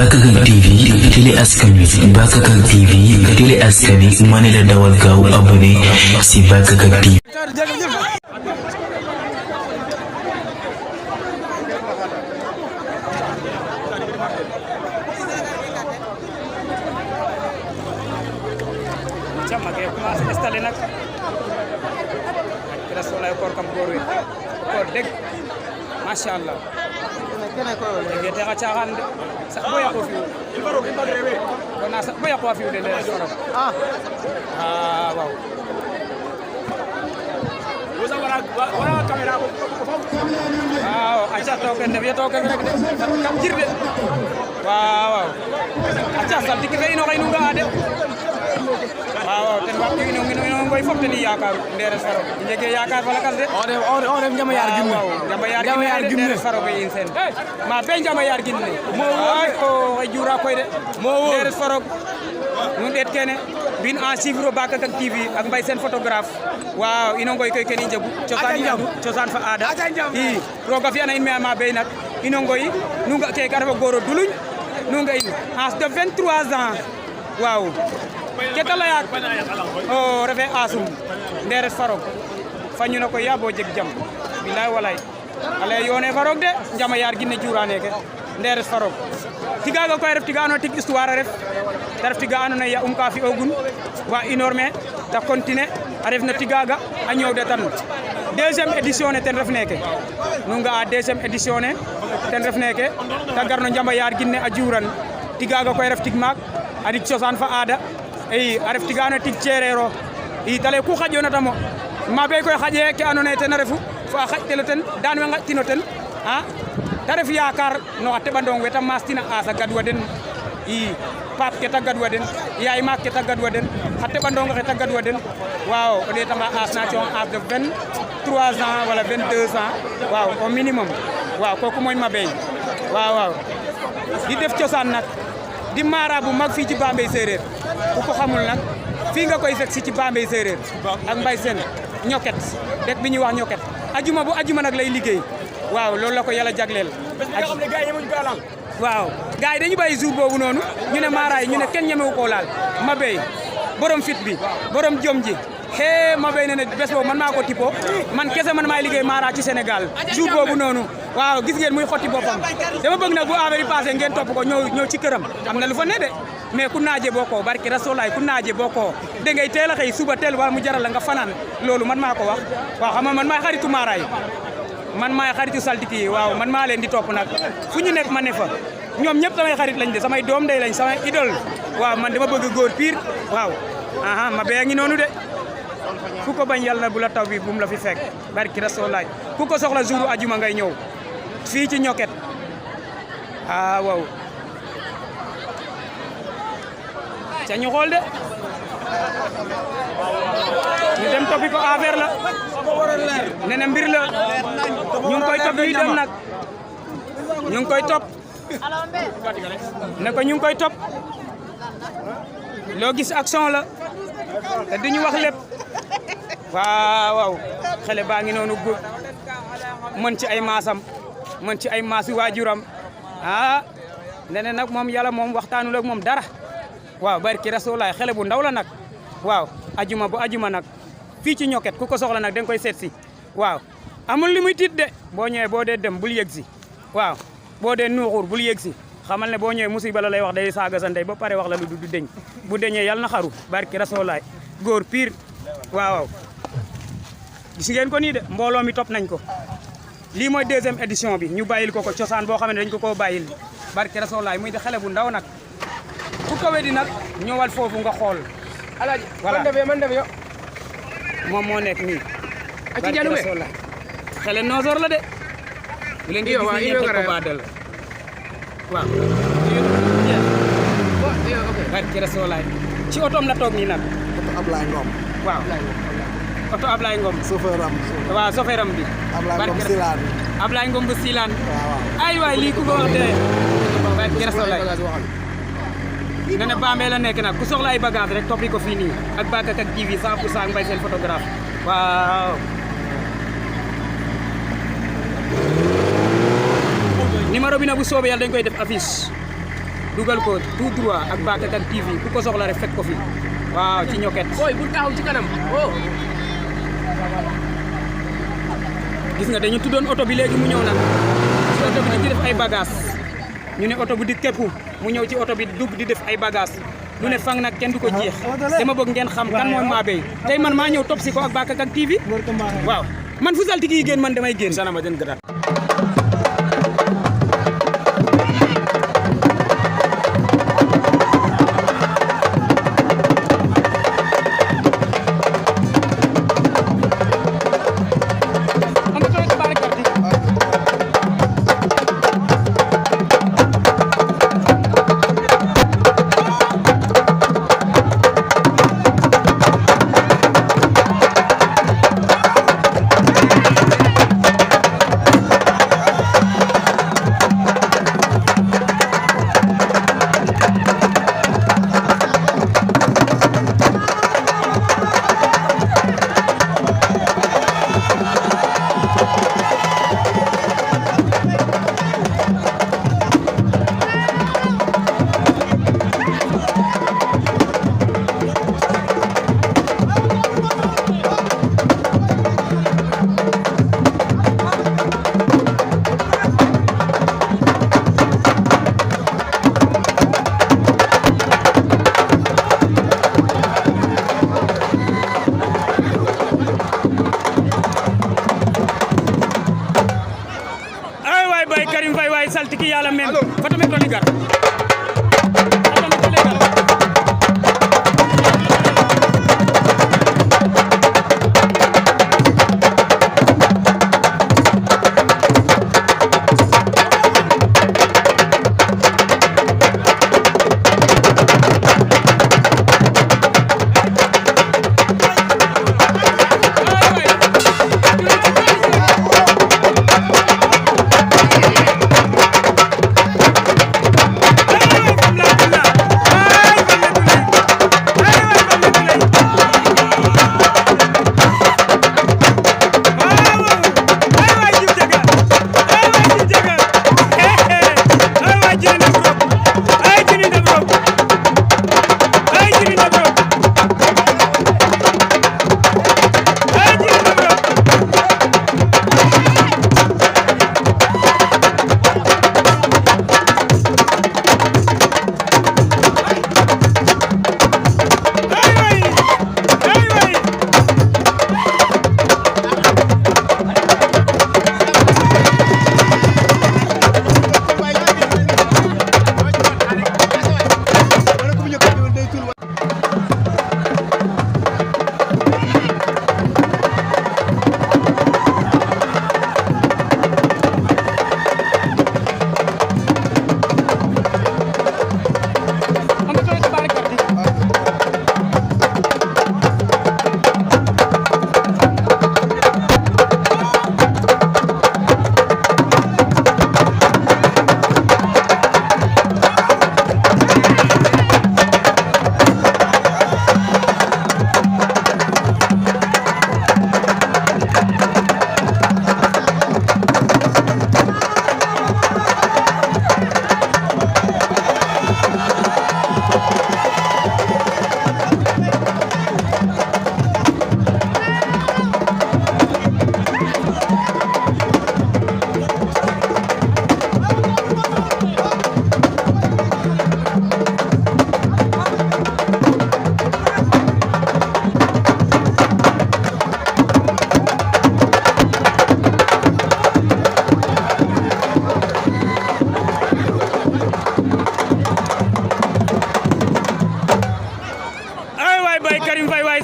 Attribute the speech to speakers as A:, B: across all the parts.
A: Bakakak TV télé askan wi Bakakak TV télé askan wi ma ne la dawal gaaw abonné si Bakakak TV.
B: installé nag kira solay koor kam góor wi koor dëgg masha Allah dege te xa caaxaan de sax bo yaqo fi'u kona sax bo yaqo fi'u de nderes farok waaw waaw aca toke ndef ye toke rek de kam jir de waaw aca saltiki fe ino xey nu nga'a de waaw ten waxtu ino ngoy fop ten i yaakaru nderes farok i njege yaakar fa lakas de
C: on ref njama yaar gimne
B: njama yaar gimne nderes farok e in sen ma be njama yaar gimne ay o xe jura koy de nderes farok nu ndeet kene bin en suivre o Bakakak TV ak Mbaye Sene photographe waaw ino ngoy koy ken i njegu cosaan fa aada i roga fi'ana in me ma be nak ino ngoy nu nga ke ka refa goor o duluñ nu nga in âge de 23 ans waaw keta layak o refe asum nderes farok fañu na koy ya bo jeg jam bilaay walay ale yone farok de njama yaar ginne jurane ke nderes farok tigaga koy ref tiga ando tig histoire a ref ta ref tiga ando naye ya ka fi ogun wa inorme ta continuer a ref na tigaga a ñoowde tan deuxième édition ne ten ref neke nu nga'a deuxième édition ne ten ref neke ta garno njama yaar ginne a juran tigaga koy ref tig maak a dig cosaan fa aada i a ref tiga ando tig cereero i tale ku xaƴona tamo ma be koy xaƴe ke ando naye ten a refu fo a xaƴtelo ten daan we ngaƴtino ten ta ref yaakar no xa teɓandong we ta maastina asa gadwa den i paap ke ta gadwa den yaay maak ke ta gadwa den xa teɓandong xe ta gadwa den waaw o ɗeetanga as na coox âge de 23 ans wala 22 ans waaw au minimum waaw kooku mooy Mabey waaw di def cosaan nag di marabu mag fii ci Bambey séeréer ku ko xamul nag fii nga koy fekk si ci Bambey séeréer ak Mbaye Sene ñoket dëkk bi ñuy wax ñoket ajuma bu ajuma nag lay liggéey waaw loolu la ko yàlla jagleel waaw gars yi dañu bàyyi jour boobu noonu ñu ne maaraay ñu ne kenn ñemewu koo laal Mabey borom fit bi borom jom ji xee Mabey ne ne bés boobu man maa ko tipo man kese man maay liggéey maara ci Sénégal jour boobu noonu waaw gis ngeen muy xotti boppam dama bëgg nag bu affaire yi passé ngeen topp ko ñëw ci këram am na lu fa ne de mais ku naaje boo ko barki rasulaay ku naaje boo ko da ngay teel a xëy suba teel wala mu jaral la nga fanaan loolu man maa ko wax waaw xam nga man maay xaritu maaraay man maay xaritu saltiki waaw man maa leen di topp nag fu ñu nekk ma ne fa ñoom ñëpp samay xarit lañ de samay doom day lañ samay idole waaw man dama bëgg góor pire waaw Mabey a ngi noonu de ku ko bañ yàlla na bu la taw bi bu mu la fi fekk barki rasulaay ku ko soxla jour ajuma ngay ñëw fii ci ñoket waaw ca ñu xool de ñu dem toppi ko affaire la nee na mbir la ñu ngi koy topp yi dem nag ñu ngi koy topp ne ko ñu ngi koy topp loo gis action la te duñu wax lépp waaw xale baa ngi noonu góor mën ci ay maasam mën ci ay maasi waajuram nene nag moom yàlla moom waxtaanul ak moom dara waaw barki rasulaay xale bu ndaw la nag waaw ajuma bu ajuma nag fii ci ñoket ku ko soxla nag da nga koy seet si waaw amul li muy tiit de boo ñëwee boo dee dem bul yëg si waaw boo dee nuuxur bul yëg si xamal ne boo ñëwee musiba la lay wax day saaga sa ndey ba pare wax la lu du deñ bu deñee yàlla na xaru barki rasulaay góor pire waaw gis ngeen ko nii de mbooloo mi topp nañ ko lii mooy deuxième édition bi ñu bàyyil ko cosaan boo xam ne dañ ko koo bàyyil barki rasulaay muy di xale bu ndaw nag ku ko wedi nag ñëwal foofu nga xool
C: alaaji man def yo
B: moom moo nekk nii barki rasulaay xale noosor la de bu leen di gis ni ñeente ko baadal waaw barki rasulaay ci otoom la toog nii nag
C: oto Ablaye Ngom
B: waaw oto Ablaye Ngom
C: chauffeur am
B: waaw chauffeur am bi Ablaye Ngom bu Silane ay waay lii ku ko wax de barki rasulaay ne ne Bambey la nekk nag ku soxla ay bagage rek toppi ko fii nii ak Bakakak TV 100% ak Mbaye Sene photographe waaw numéro bi nag bu soobee yàlla dañ koy def affiche dugal ko tout droit ak Bakakak TV ku ko soxla rek fekk ko fi waaw ci ñoket
C: boy bu taxaw ci kanam oh
B: gis nga dañu tuddoon oto bi léegi mu ñëw nag ci oto bi di def ay bagage ñu ne oto bu di képp mu ñëw ci oto bi dugg di def ay bagage lu ne fang nag kenn du ko jeex dama bëgg ngeen xam kan mooy Mabey tey man maa ñëw topp si ko ak Bakakak TV waaw man fu saltigi yi génn man damay génn
C: sanama den gërat
B: saltiki yàlla men fata me toli gar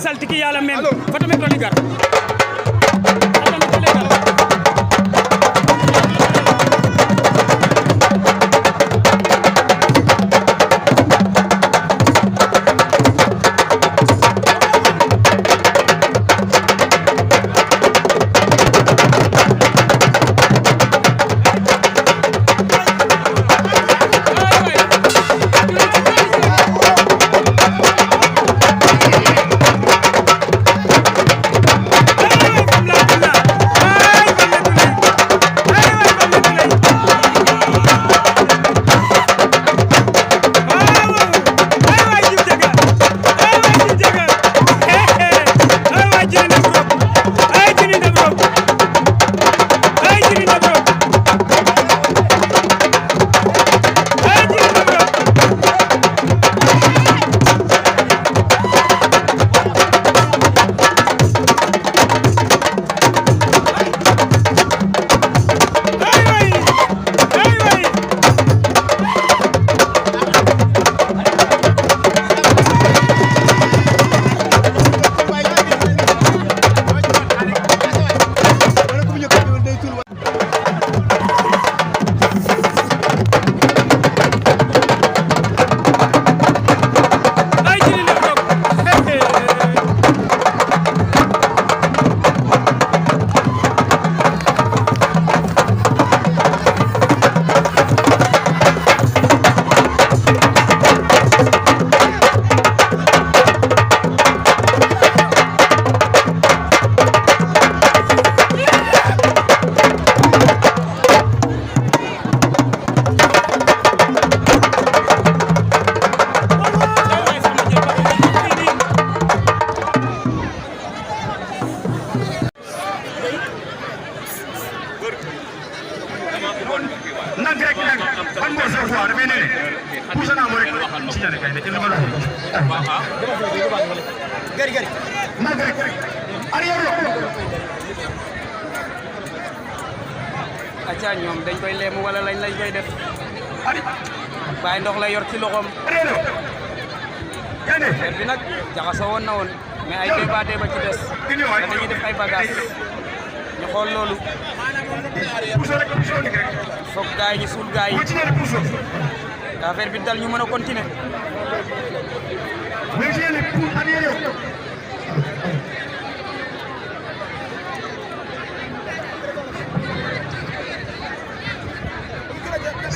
B: saltiki yàlla men fata me toli gar
D: waaw damay ne pousse naa mo rek ci ñane kay ne ma la gari gari na gari arrière
B: acca ñoom dañ koy leemu wala lañ koy def Baye ndox la yor ci loxoom affaire bi nag jaxasoo woon na woon mais ay débat ci des dañuy def ay bagage ñu xool loolu foog gaay ñu suul gaay yi affaire bi dal ñu mën a continuer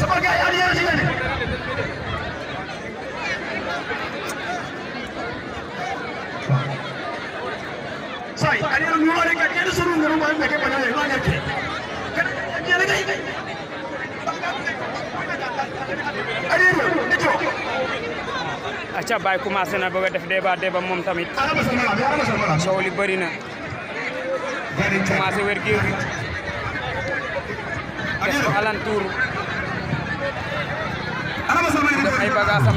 D: sama gaay arrière ci ngeen say arrière ñu wala ka kenn suru ngoro ma ngake banale ma ngake ñala gaay arrière neto
B: acca Baye commencé na bëgg a def débat moom tamit coow li bëri na commencé wér géew bi def ko alentour def ay bagaasam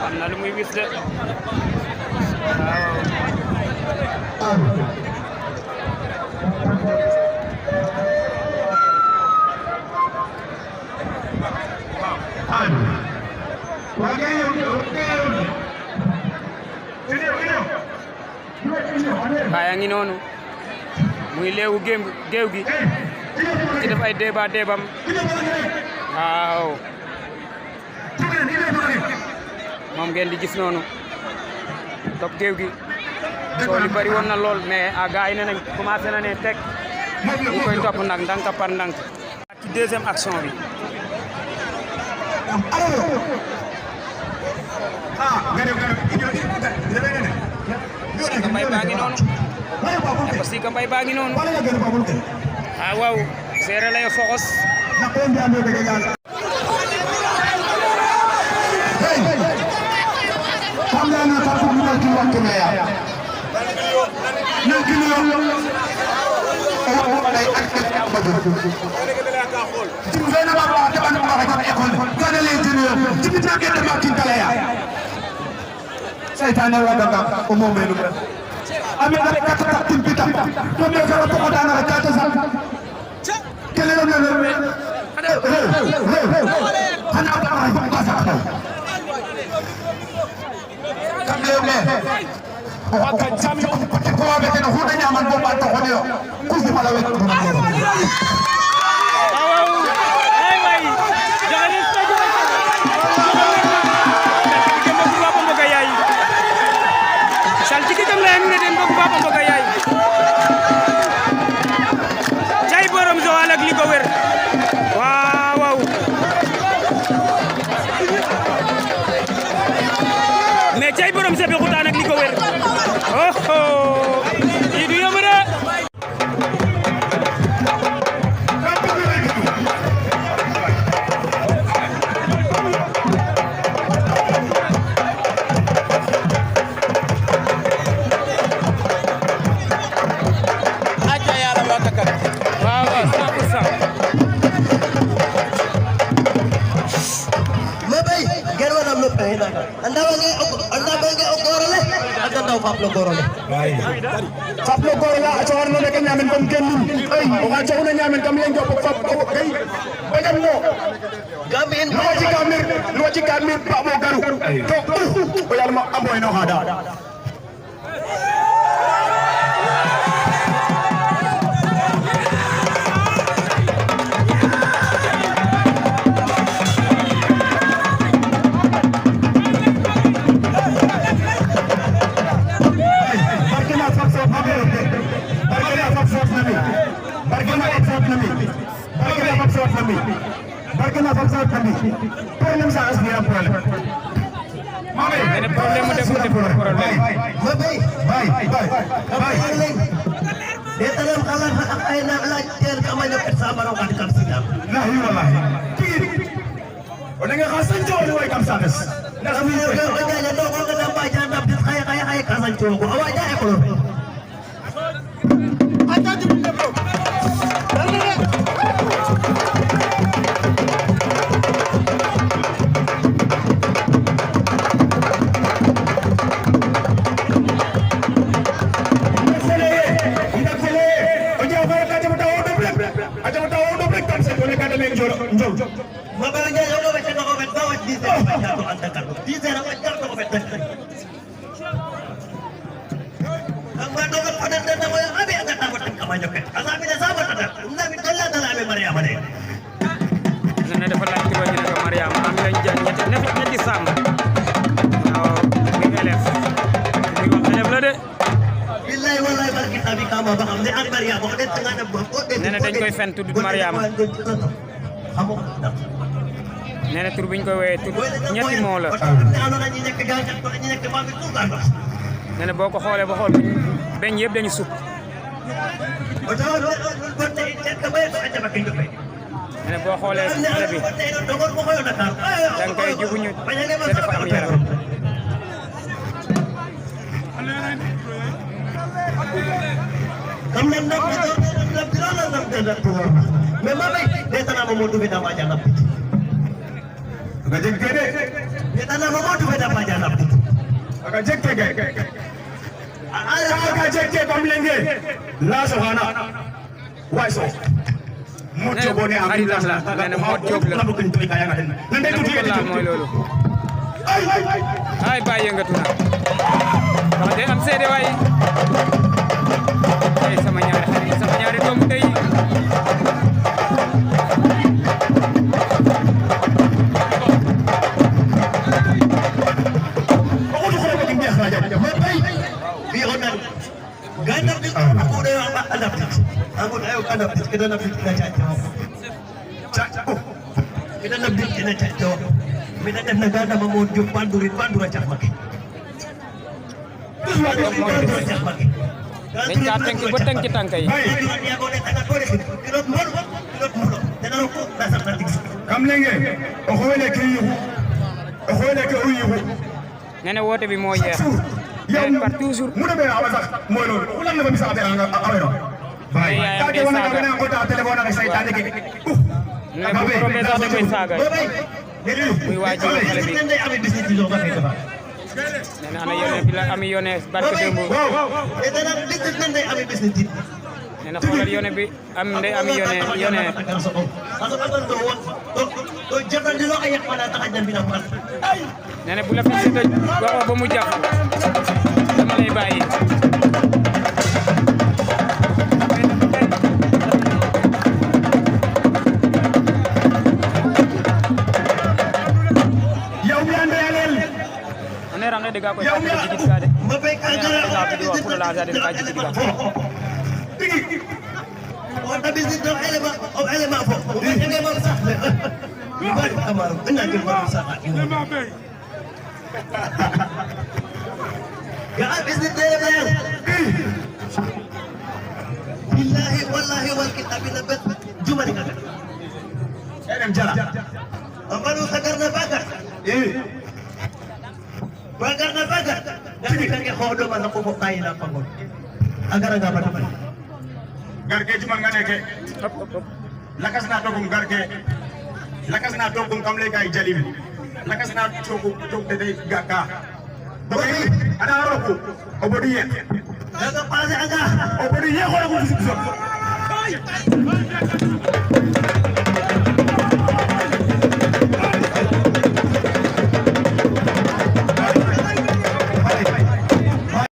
B: am na lu muy wis de Baye a ngi noonu muy leewu géew gi ci def ay débat waaw moom ngeen di gis noonu topp géew gi soo li bari woon na lool mais a gars yi ne nañ commencé na ne teg ñu koy topp nag ndànk par ndànk ci deuxième action bi Sika Mbaye baa ngi noonu ne ko Sika Mbaye baa ngi noonu waaw seere lay foxos
D: Kamdana tapu muna kiwake meya. Nangkiniyo. Owa day akkat abadu. Timzena baba tabanu baba kama ekol. Kana le jiniyo. Timita kete makintaleya. Saitana wadanga umomenu. Ame kare kata timpita. Kome karo to kodana kata sa. Kelero nelo. Hana apa bahasa. Waka jami ko wabe tena huda nyaman bo ba to hono kuzi mala wet
B: ay way jagale stadio dem ko baba mboga yaay saltiki dem la ne dem ko baba mboga yaay jay borom Joal ak li ko wër waaw mais jay borom sebe xutaan ak li ko wër yi du yomb de
D: Faplo Gorola achawar no deke nyamen kom kennin ay o ga chawna nyamen kam len jop fap ko kay bagam no gamin lo ci kamir ba mo garu to o yalma aboy no hada
B: problème mu def
D: tam sanes ndax mi yo ko jaja do ko da ba janda bi kaya kasan ko awa ja e ko ata di bu def
B: Nene dafa laaj tuba ñu ko Mariam am lañ jàng ñetti sam waaw mi élève mi wax élève la de
E: billahi wallahi barki tabi kama ba xam ne ak Mariam wax de nga dem ko de
B: nene dañ koy fen tudd Mariam nene tur biñ koy wéy tudd ñetti moo la nene boo ko xoolee ba xool beñ yëpp dañu supp nene boo xoolee xale bi danga koy jubuñu te dafa am yaram
E: kam nan mais ma bay detana mo modu be dama janap
D: ga jegge de
E: detana mo modu be dama janap
D: ga jegge ga jegge kam lenge la sohana way so moto bone am la
B: nene mot job la
D: nan day tuti
B: la mooy loolu ay bàyyi yëngatu na wax de am seede waay ay sama ñaari doomu tey
E: bi onan ganam di aku de adaptif aku ayo adaptif kita nak kita cak kita nak kita cak mina def na ganda ma mo jop bandura cak mak
B: dañ kaa tënk ba tënk ci tànk yi
D: kam lenge o xoole ke yuxu o xoole ke o yuxu
B: nene woote bi moo jeex
D: yow
B: par toujours
D: mu demee awa sax mooy loolu ku lan la ba mi sax nga aweno bay
B: yaayam
D: ka ke wana ka na ko ta téléphone ak saytaane ke
B: ne bu ko rombee sax da koy saaga muy waajur xale bi nee na ana yone bi la ami yone barke démb nee na xoolal yone bi am ndey ami yone nee na bu la fi seeta waxoo ba mu jàpp dama lay bàyyi range de ga ko ta jigit ka de
E: ma bay ka
B: ga video pour la ga de ka jigit ka
E: on ta business do élément fo ngé mo sax ni bari amar ina ngé mo sax ya business de billahi wallahi wal kitab nabat jumani ka
D: edem jala
E: amalu sagarna baga bagar na bagar dari kage xodo man ko tay na pangol agara nga mata
D: garge juma nga neke lakas na togum garge lakas na togum kam le kay jalim lakas na togum tok de gaka doy ana roku obodi ye
E: daga pase aga
D: obodi ye ko ko